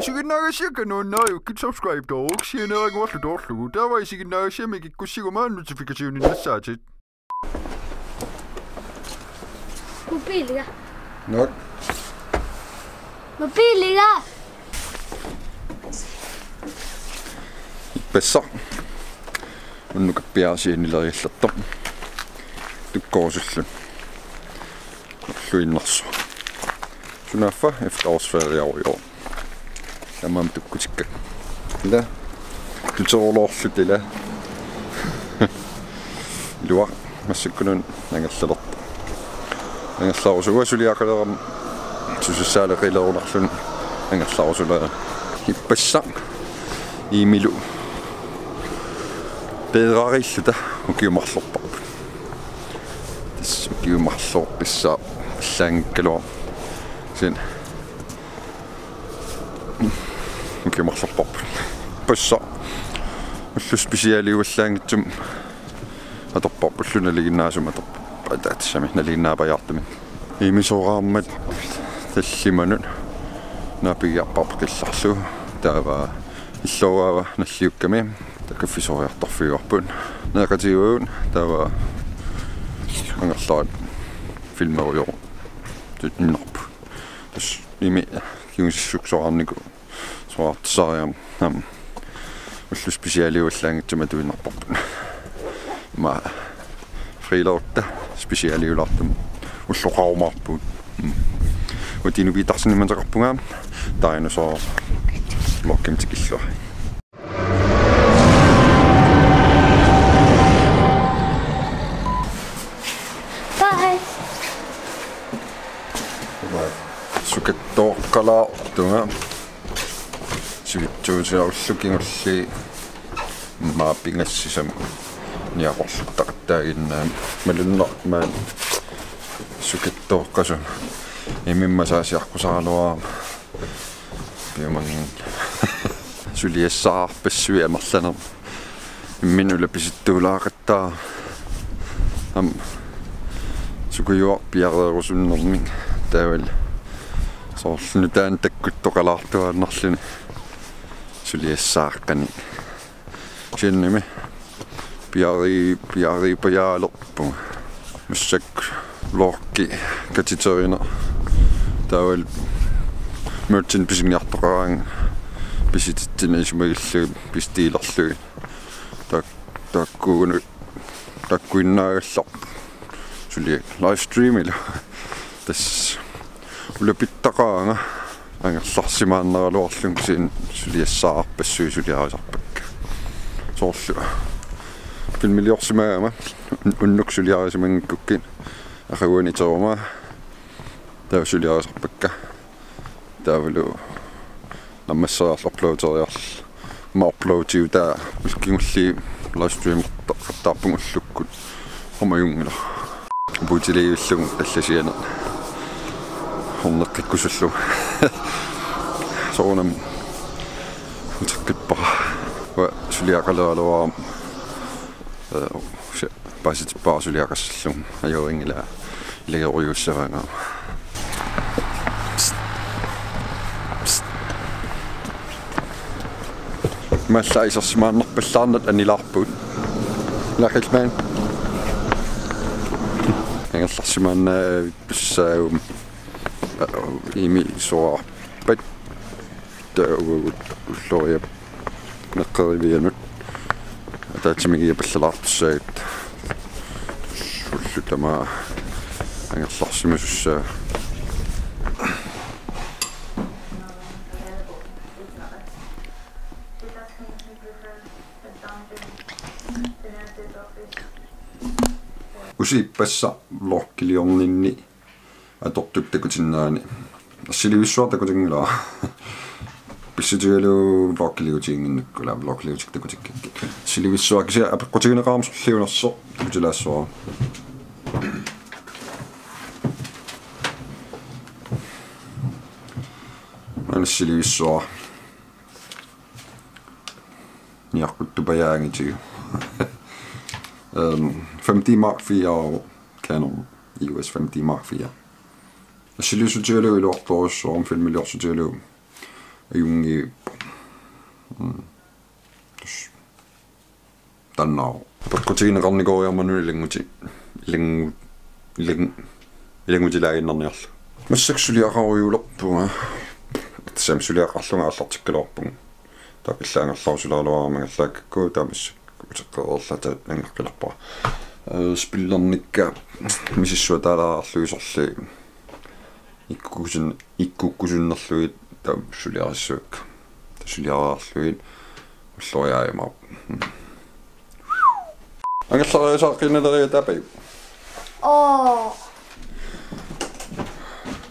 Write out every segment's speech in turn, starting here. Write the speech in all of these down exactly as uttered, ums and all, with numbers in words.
Isiginnaagassiakka nuannariukkit subscribe-tooruk sianeeraguarlu toorlugu. Taava isiginnaagassiami kikkussiguma notification-innassaatit. Mobilia. Nok. Mobilia. Ippassaq. Unnukappiaasianileriallattoq. Tukkorusullun. Ulluinnarsoq. Sunaaffa efterårsferiarujoq. Tamanna tukkutikkakku. Ila. Tuteruloorluta ila. Iluaq massakkununa angerlalertoq. Angerlarusukkut suliaqalerama susassaaleqilerunarluni angerlarusuleq. Ippassaq Iimilu peerariilluta ukiut marlorparput. Tassa ukiut marlorpassuit allaanngikkaluarput. Kisianni ukiut marlorparput. Ippassaq ullut specialiuallaanngitsumik atorparpullu nalinginnaasumik atorparput. Ataatsimi nalinginnaapajaartumik. Iimisoraarmat tallimanut naapigiarparput qillarlugu. Taava illuaava nalliukkami takaffisoriartorfigivarput. Neeqatigivagut taava angerlaat filmerujoq. Tut innarput. Tassa Iimi kingusissukkut soraarnikkut soraartussaariarmat. Aamma ullut specialiuallaanngitsumik atuinnarparput. Aamma friilerutta specialiulaartumik ulloqarumaarpugut. Mm. Uti inupiit taarsinnimmateqarpunga dinosaur vlogimik tikilluarit. Bye. Sukattooqqalaartunga sivitsuusiarullu kingulliit aamma pingasut sisamat niaqorluttaqattaaginnaat malunnarpoq maani sukattooqqasunga immaqa saasiaqqusaraluarama piumanngilanga suliassaarpassuit amerlanermut imminut ulapisittuulaaqattaarama aamma sukujuarpiareerusunnermik taavalu soorlu nutaamik takkuttoqalaartuaannarluni suliassaaqqanik. Kisiannimi piari-, piariipajaalerpunga. Massakkut vloggi katiterineq. Taavalu merch-inik pisiniartoqaraangat pisititsineq isumagillugit pisitiilerlugit. Tak-, takkuugunik takkuinnaagallarput. Suli livestreamilu. Tassa ulapittaqaanga angerlarsimaannaraluarlunga kisianni suliassaarpassuit suliarisarpakka. Soorlu filmiliorsimagama un-, unnuk suliarisimanngikkukkit aqaguani iteruma taava suliarisarpakka. Taavalu nammasseriarlu uploaderiarlu. Aamma uploadiutaa ullut kingulliit livestreamertaqattaarpunga ullukkut. Aamma ajunngilaq. Upuutiliivillugu allasianeq. Orneqqikkusullugu. Soorunami uteqqippara. Uanga suliaqaleraluarama. Eh, se-, paasitippara suliaqassallugu. Ajorinngilaq ilagerujuussavaanga. Psst. Psst. Imaallaat isersimaannarpallaarnata anilaarpugut. Ilaqilmaan. Angerlarsimaannaavippussaagut. Iimi soraarpat. Taava uagut ulloriap neqqerivianut ataatsimiigiapallalaartussaagut. Ullut tamaasa angerlarsimasussaavagut. Usi ippassaq vloggiliorninni atortut takutinnaani. Assilivissuaq takutinngilara. Pissutigalugu vloggiliutiginnginnakku, ilaa, vloggiliutikka takutikkakkit. Assilivissuaq kisianni apeqqutigineqarami sorliunersoq takutilaassavara. Maanna assilivissuaq. Niaqquttupajaanngitigu. Ehm, fem D Mark fire Canon E O S fem D Mark fire. Assiliissutigalugu iluartorujussuarmik filmiliortutigalugu. Ajunngippoq. Mm. Tassa. Taannaavoq. Peqqutigineqarnikooriarmat una ilannguti-, ilanngu-, ilang-, ilanngutilaaginnarniarlugu. Massakkut suliaqarujuulerpunga. Tassami suliaqarlunga aallartikkaluarpunga. Taava illit angerlarusulaaraluarama angerlaakkakku taava massakkut uteqqereerlunga taava angerlarpara. Øh, spillernikka misissuataalaarlugit sorliit ikkukkusun-, ikkukkusunnerlugit taava suliarissavakka. Taava suliaraarlugit ulloriaajumaarpoq. Angerlariasaaqqinnaleriataapaju. Oo.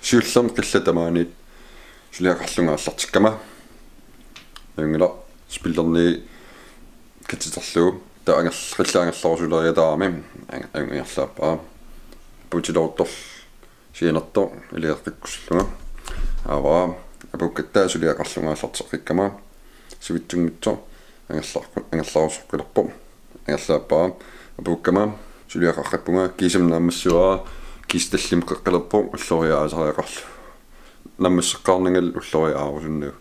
Siullermik qillat tamaaniit suliaqarlunga aallartikkama. Ajunngilaq, spillerni katsiterlugu. Taava angerl-, qillat angerlarusuleriataarami. Ang-, ang-, angerlaappara. Puutiloortor sianertoq iliaqqikkusullunga. Aavara, apuukkatta suliaqarlunga aallarteqqikkama. Sivitsunngitsoq angerlar-, angerlarusoqqilerpoq. Angerlaappara. Apuukkama suliaqaqqippunga kiisami naammassivara, kiisa tallimat qeqqilerpoq ulloriaasaariaqarlugu. Naammasseqqaarnanngilaq ulloriaarusunnagu.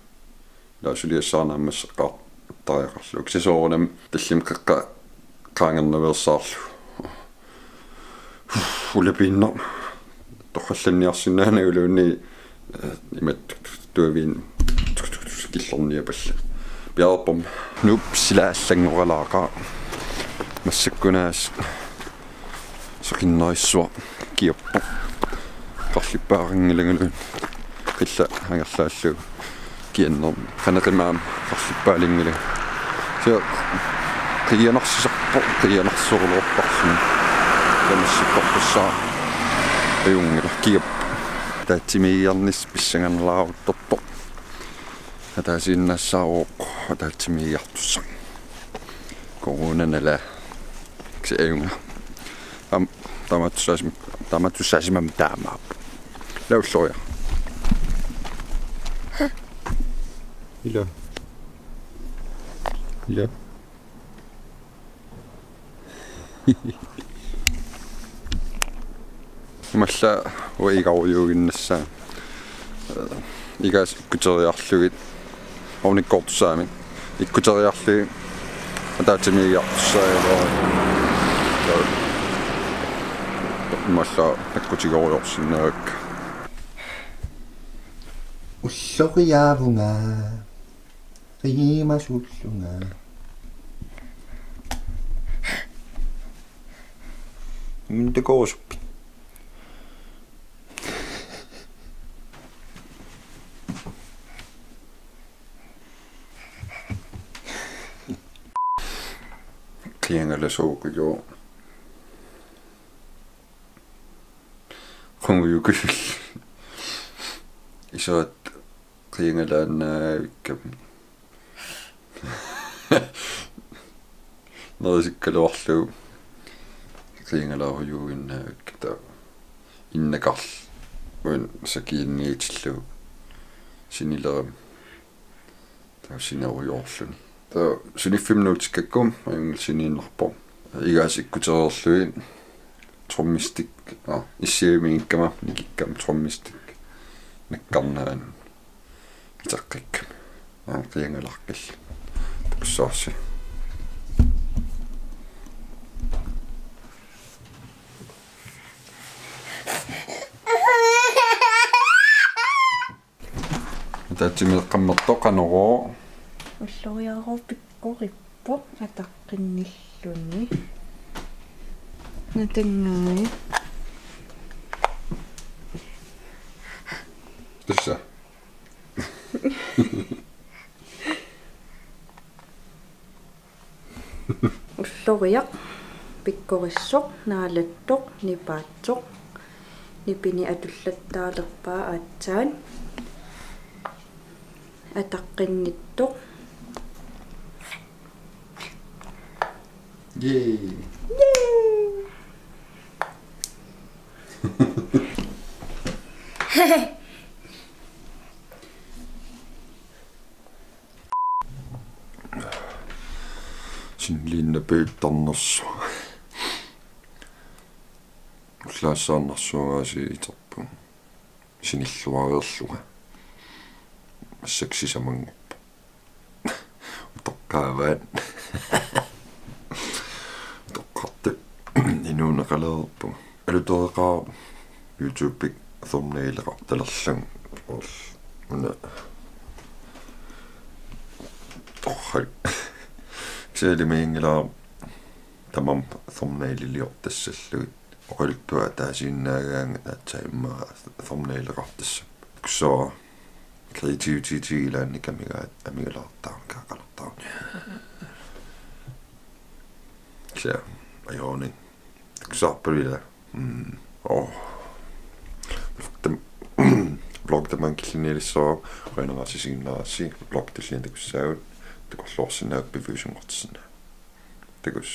Ilaa suliassara naammasseqqaartariaqarlugu. Kisianni soorunami tallimat qeqqat qaangernaveersaarlugu. Ulapiinnaq. Torrallanniarsinnaanaguluunniit, øh, imatut tuaviin killorniapallat. Piareerpoq. Nuup sila allanngoralaaqaaq. Massakkunaas seqinnerissuaq kiappoq. Qarlippaaqanngilanga. Qillat angerlaallugu kiannermi. Qaneqima aamma qarlippaalinngilagut. Kisianni qiianarsisarpoq, qiianarsorluarparluni. Tamassi toqqissaa ajunngilaq kiappoq. Ataatsimiigiarnissaq pissanganalaaruttorpoq. Ataasiinnaassaavoq ataatsimiigiartussaq. Corona nalaa. Kisianni ajunngilaq. Aamma taamaattussaasim-, taamaattussaasimammat taamaappoq. Ilaa ulloriaq. Ilaa. Ilaa. Imaallaat uanga igarujuuginnassaanga. Igaasa ikkuteriarlugit. Ornikkoortussaamik. Ikkuteriarlugit. Ataatsimiigiartussaagaluarlugit. Imaallaat takkutigerujoorsinnaavakka. Ulloriaavunga. Qiimasuullunga. Mintakorusuppit? Qiangalasoorujuk. Qungujukul. Isoat qiangalaannaavikkami. Nerisikkaluarlugu qiangalaarujuuginnaavikkami taava. Innakarl-, uin sakiinniitillugu sinilerami. Taava sinerujoorluni. Taava suniffimmi nuutikkakku ajunngilaq siniinnarpoq. Igaasa ikkutereerlugit trommistik, aa, issiavimmigikkama nikikkama trommistik nakkarnaanut iteqqikkami. Aa, qiangalaqqillu. Takussavarsi. Ataatsimiiqqammertoq Qanorooq. Ulloriaaruup pikkorippoq ataqqinnilluni. Natangai. Tassa. Ulloriaq, pikkorissoq, naalattoq, nipaatsoq, nipini atullattaalerpaa aatsaat, ataqqinnittoq. Yay. Yay. Siniliinnapittarnersoq. Ullaassaarnersuugaasi iterpunga. Sinilluareerlunga. Sexy samanngorpoq. Utoqqaavaat. Utoqqartut inuuneqalereerpunga. Alutoreqaaq YouTube-ik thumbnaileqartalerlunga. Una. Torrak. Kisianni imaanngilaq tamarmik thumbnaililiortassallugit. Oqaluttuaq ataasiinnaagaangat aatsaat immaqa thumbnaileqartassappat. Takussuara. Kreativiteti ilaanni amigaat amigalaartaarnikuugaluartarami. Kisianni ajornaq. Takussuarput ila. Mm. Oh. Blog tam-, blog tamanna killiliinissaat, qujanaq isiginnaarassi, blog tulliani takussaagut, takorloorsinnaavat piviusunngortissinnaavit. Takuss.